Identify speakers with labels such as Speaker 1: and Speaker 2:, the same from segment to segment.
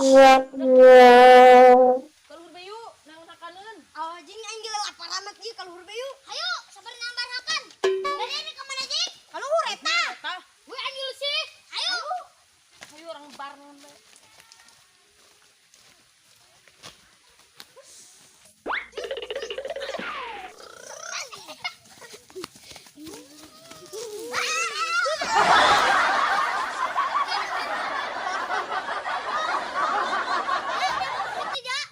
Speaker 1: Kaluhur bae yuk, nang sakaneun.
Speaker 2: Oh, jing aing ge lapar amat ieu kaluhur bae yuk.
Speaker 3: Hayu, sabar nambar hakan. Dari ini kemana jing?
Speaker 2: Kaluhur eta.
Speaker 1: Eta,
Speaker 3: Gue anjul sih. Hayu.
Speaker 1: hayu orang barengan bae.
Speaker 3: Tidak.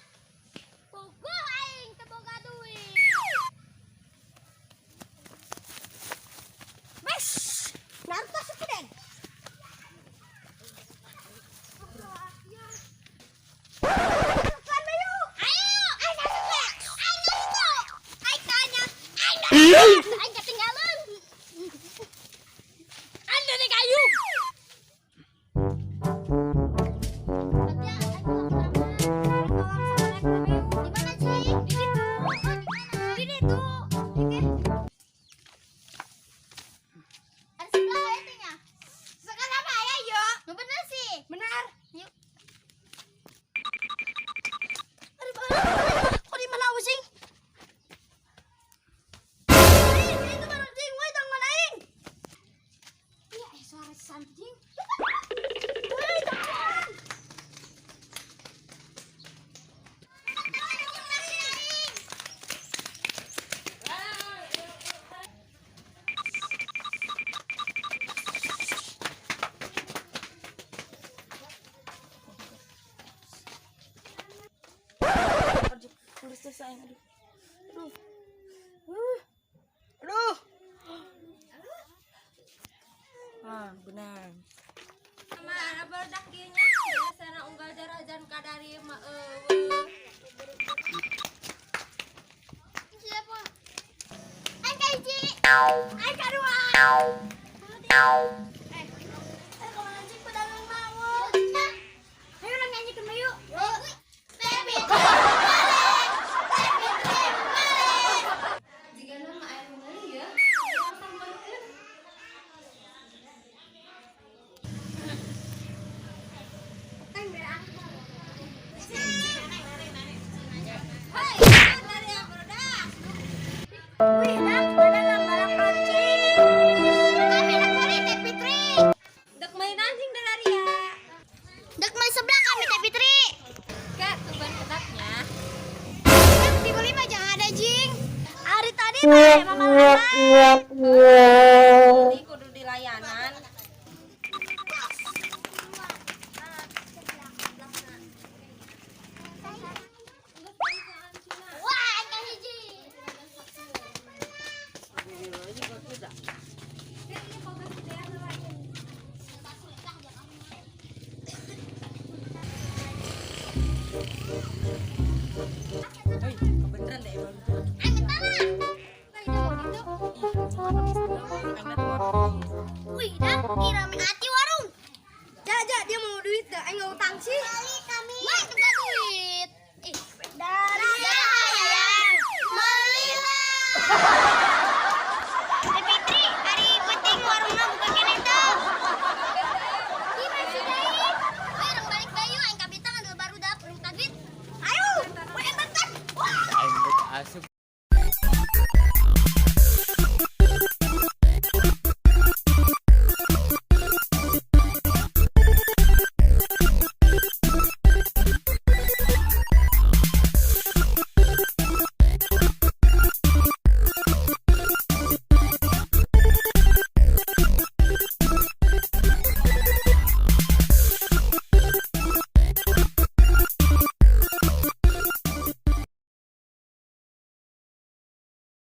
Speaker 3: Bogoh aing teu boga duit.
Speaker 2: Mes. Naruto Shippuden. Kan bae yuk.
Speaker 3: Ayo, aing masuk ya. Aing masuk. Aing tanya. Aing datang. Aing ketinggalan. Anda nih kayu. Di mana sih? Di situ. Oh, di mana? Di situ. Oke. Ada sebelah kayaknya.
Speaker 2: Sekarang apa ya, yuk?
Speaker 3: Nggak bener sih.
Speaker 2: Benar.
Speaker 3: Yuk.
Speaker 2: Aduh, kok di mana using? Eh, itu baru jing, woi tong mana aing?
Speaker 3: Iya, suara sanjing.
Speaker 2: Woi, tong.
Speaker 1: Aduh, tulis teh aing aduh. Aduh. Aduh. Ah, benar.
Speaker 4: Mana barudak ieu nya biasana unggal jarajan kadari mah eueuh.
Speaker 3: Siapa? Aing kahiji.
Speaker 2: Aing kadua. Eh, kemana jing pedagang mau?
Speaker 3: Ayo orang nyanyikan yuk. Baby,
Speaker 4: Jigana mah aya nu meuli ya. Sampeurkeun.
Speaker 3: Hei, dari yang barudak.
Speaker 2: Wih, dak pedagang barang kancing.
Speaker 3: Kami nak beli Teh Fitri.
Speaker 4: Dek main anjing dari ya.
Speaker 3: Dek main sebelah kami Teh Fitri.
Speaker 4: Kak, tuban kedapnya.
Speaker 3: Dek dibeli mah jangan ada jing.
Speaker 2: Hari tadi mah mama lama.
Speaker 4: Ini kudu dilayanan.
Speaker 3: Wah, aing kahiji.
Speaker 1: Hei, kebeneran deh baru.